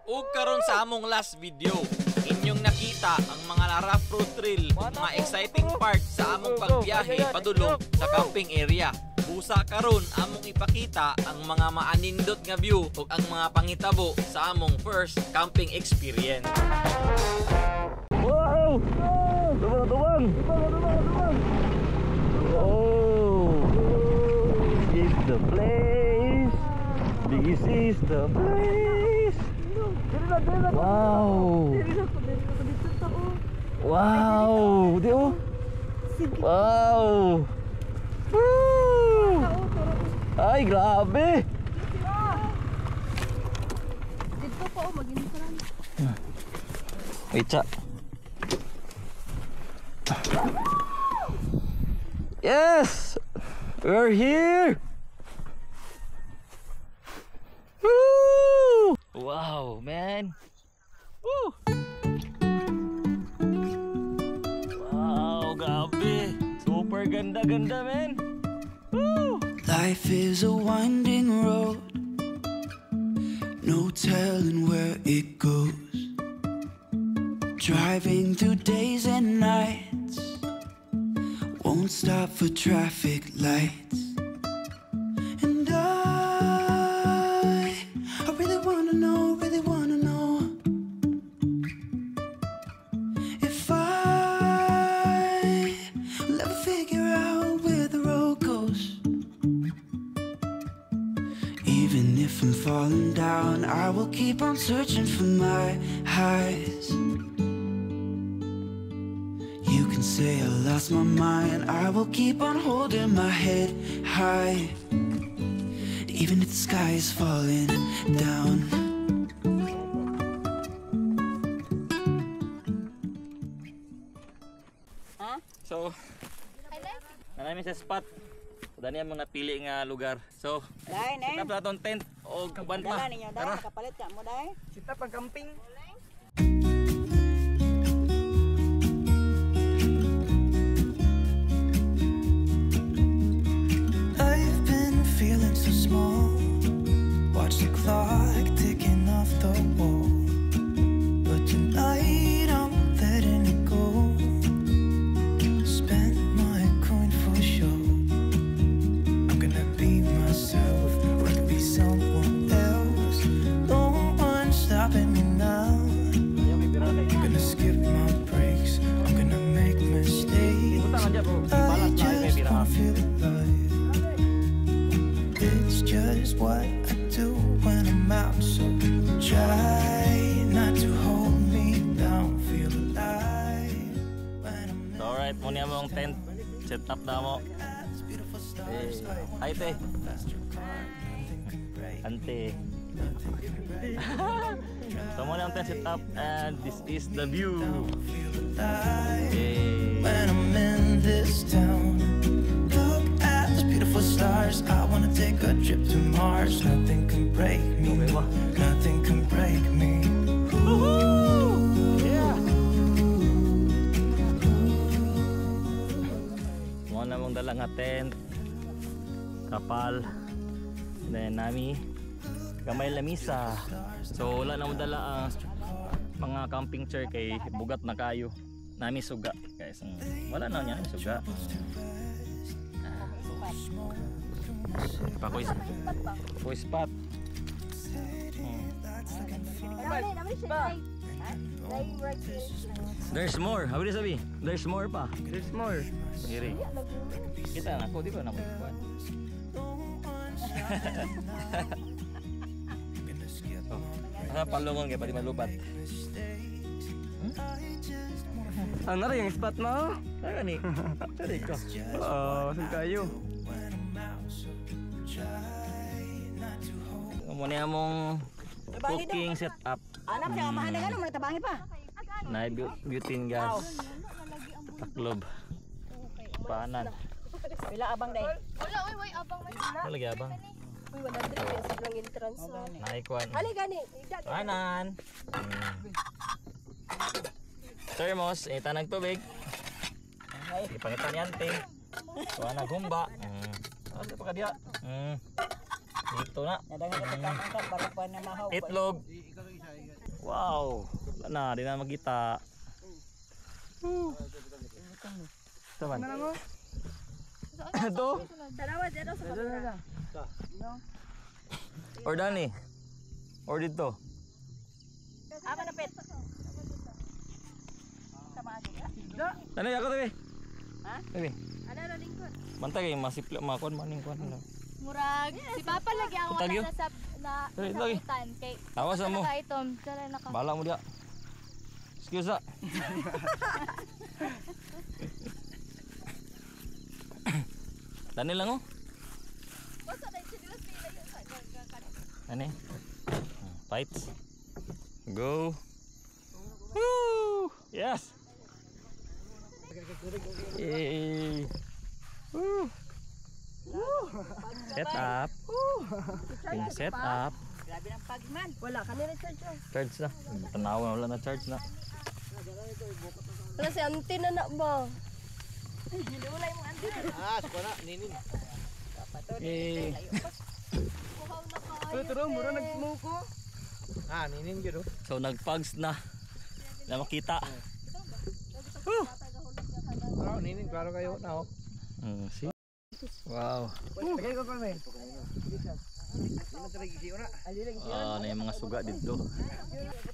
Ug karon sa among last video, inyong nakita ang mga rough road trail, mga exciting part sa among pagbiyahe padulong sa camping area. Busa karon among ipakita ang mga maanindot nga view ug ang mga pangitabo sa among first camping experience. Wow! Tubang, tubang! Tubang, tubang! Oh! This is the place! This is the place! Wow! Wow! Di oh! Wow! Woo! Ay, grabe! Dito po, oh, mag-insuran. Wait, cha. Yes! We're here! Woo! Wow, man! Woo! Wow, grabe! Super ganda-ganda, man! Woo! Life is a winding road, no telling where it goes. Driving through days and nights, won't stop for traffic lights. And I really wanna know if I will ever figure out where the road goes. Even if I'm falling down, I will keep on searching for my highs. You can say I lost my mind, I will keep on holding my head high, even if the sky is falling down. So, naa mi sa spot. Dani among napili nga lugar. So, Dai, set up ne. na atong tent o uban pa. Dala ninyo, dai, Tara. nakapalit ka mo, dai. Set up ang camping. I've been feeling so small. Watch the clock ticking off the wall. But tonight I'm letting it go. Spend my coin for sure. I'm gonna be myself, or I could be someone else. No one's stopping me now. I'm gonna skip my breaks. I'm gonna make mistakes. I just wanna feel alive. It's just what I do when I'm out. So try not to hold me down. Feel alive when I'm So, alright, mao ni among tent. Set up na mo. beautiful stars. Eh, hi te. Ante. So mao ni ang tent set up and this is the view. Feel alive Hey. when I'm in this town. Look at those beautiful stars. I wanna take a trip to Mars. Nothing can break me. Okay ba? Nothing can break me. Yeah. Mao na among dala nga tent. Kapal. Then nami gamay lamisa. So wala na mo dala ang mga camping chair kay bugat na kayo. Nami suga, guys. Wala na niya nami suga. Pakoy pakoy spot. Dami siya, dai. Dai, right here. There's more. Habi sabi. There's more pa. There's more. Iri. Kita na ako, di ba na ako? Asa palungon kay pwede malubat. Ano rin yung spot mo? Ano ni? Sorry ko. Oo, saan kayo? Mao ni among cooking setup. Anak siya, amahan na gano'n, mga tabangi pa. Na butane gas. Taklob. Paanan. Pila abang day. Wala, oy, oy, abang may. Wala lagi abang. Uy, 100 pesos lang entrance. Naikuan. Ali gani. Ida- Paanan. Thermos, ita nagtubig. Ipangita ni ante. Kuha na gumba. Ano pa kadiya? Dito na. Nadanggan ka pagkain ka, para pa na mahaw. Itlog. Wow. Wala na, di na makita. Woo. Saban. Do. Tanawa dyan sa kamera. Or dani. Or dito. Ako na pet. Dani ako tabi. Ha? Tabi. Ano na lingkod? Bantay kay masipla makon maning kuan na. Murag, si Papa lagi ang Tagyo. wala na sa na Dali, lagi. nasabutan kay Tawas mo. naka-item, sila naka. Bala mo dia. Excuse na. Dani lang oh. Ani? Fight. Go. Woo! Yes. Yay. Woo. Set up. Woo. Set up. Grabe ng pagman. Wala ka na recharge. Charge na. Tanawa na wala na charge na. Wala si auntie na na ba? Yay. Turo, mura nag-smoke ko. So nagpags na. Na makita. Woo! Klaro, ninin, klaro kayo na oh. See? Wow. Lagay ko pa may. Ah, na yung mga suga dito.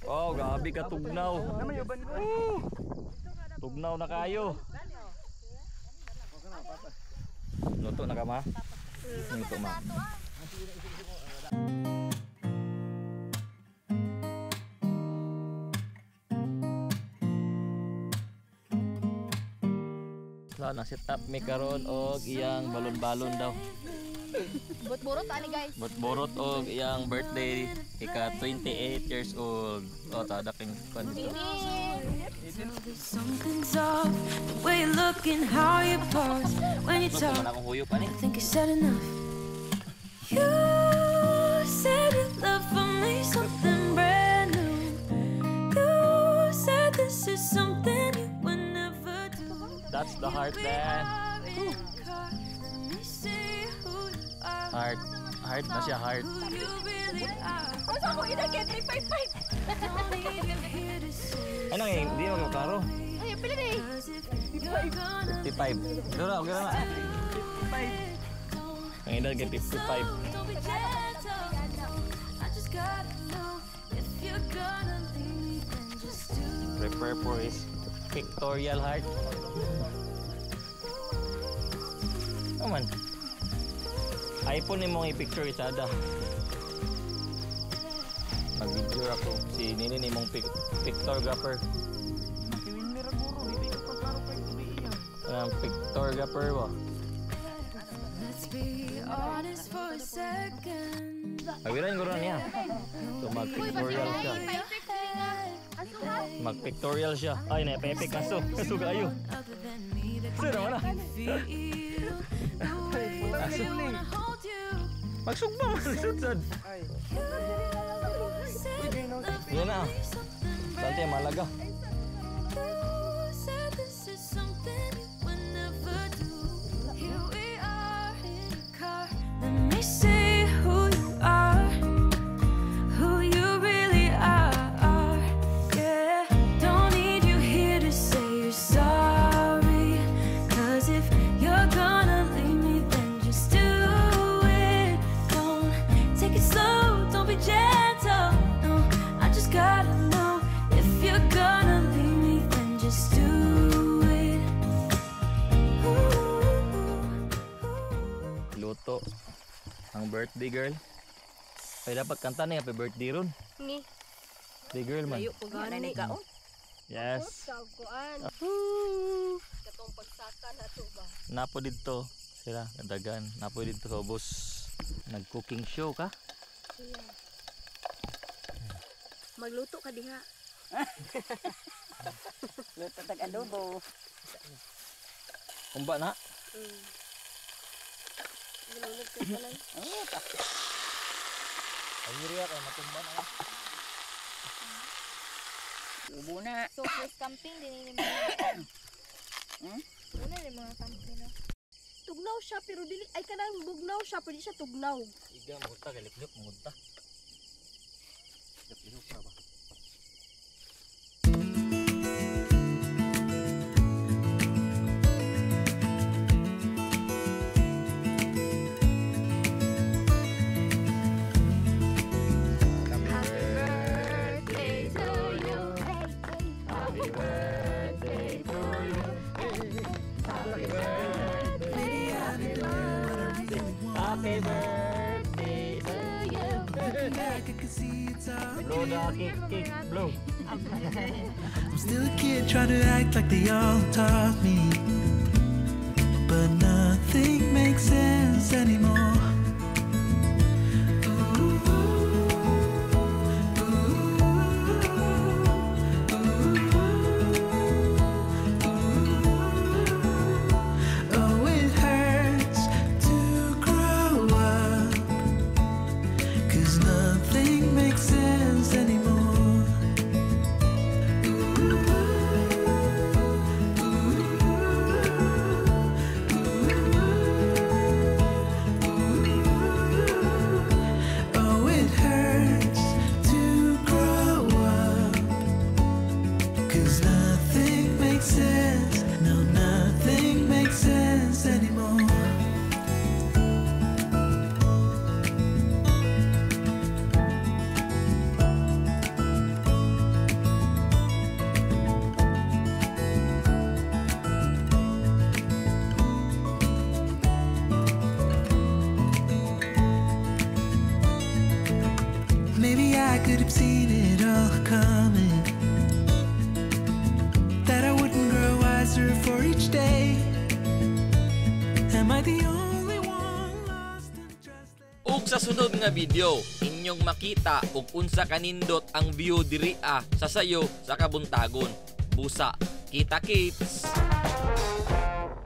Oh, grabe ka tugnaw. Woo! Tugnaw na kayo. Luto na ka ma? Luto ma. So, na set up mi karon og iyang balon-balon daw. Bot-borot ani guys. Bot-borot og iyang birthday ika 28 years old. Oh, tada king kwan dito. Something's off the way you look and how you pose when you Luto talk. man akong huyop ani. I think you said enough. You said you love for me something brand new. You said this is something you would never do. That's the heart We then. are in a car. Let me see who you are. Heart. Heart na siya, heart. Who you really are. Asa ko ina kay 355. Don't need you here to say. Ano eh, hindi mo klaro. Ay, pila ni. 'Cause if you're gonna 55. Dura, okay na. Ang edad kay 55. Don't be gentle. I just gotta know if you're gonna leave me, then just do. Prepare for his pictorial heart. Oh man. iPhone ni mong i-picture isada. Mag-video ako. Si Nini ni mong pictographer. Si Wilmer Guro, hindi ko pa klaro pa yung tubi iya. Ang pictographer ba? Let's be honest for a second. Awiran ko rin niya. So mag-pictorial siya. Mag-pictorial siya. Ay, na-epic kaso. Kaso kayo. Other than me that Sino na? can feel the way you feel when I hold you. Magsugba man. Sudsad. You said you love Yan na. me something Sante, brand malaga. new. You said this is something you would never do. Here we are in a car. Let me see who you are, who you really are. Yeah, don't need you here to say you're sorry. 'Cause if you're gonna leave me, then just do it. Don't take it slow, don't be gentle. No, I just gotta know if you're gonna leave me, then just do it. Ooh, ooh. Luto. Ang birthday girl. Ay, dapat kanta niya. Happy birthday ron. Ni. Birthday girl man. Layo ko gani. Kaon. Yes. Kuan. Katong pagsaka na to ba. Napo dito. Sila, kadagan. Napo dito sa ubos. Nag-cooking show ka? Magluto ka diha. Luto tag adobo. Kumba na. Nalulog ka pala. Ay, kay matumba na. Ubo na. So first camping din ni mga. Wala ni mga camping no. Tugnaw siya pero dili ay kanang bugnaw siya pero di siya tugnaw. Iga, magunta. Kay liplip, magunta. Liplip ka ba? see it's all Blow the kick, kick, blow. I'm still a kid trying to act like they all taught me. But nothing makes sense anymore. Ooh, ooh, ooh. Oh, it hurts to grow up. 'Cause nothing makes sense anymore. Oh, it hurts to grow up. 'Cause nothing makes sense. No, nothing makes sense anymore. Maybe I could have seen it all coming. That I wouldn't grow wiser for each day. Am I the only one lost in translation? Ug sa sunod nga video, inyong makita og unsa kanindot ang view diri sa sayo sa kabuntagon. Busa, kita kits!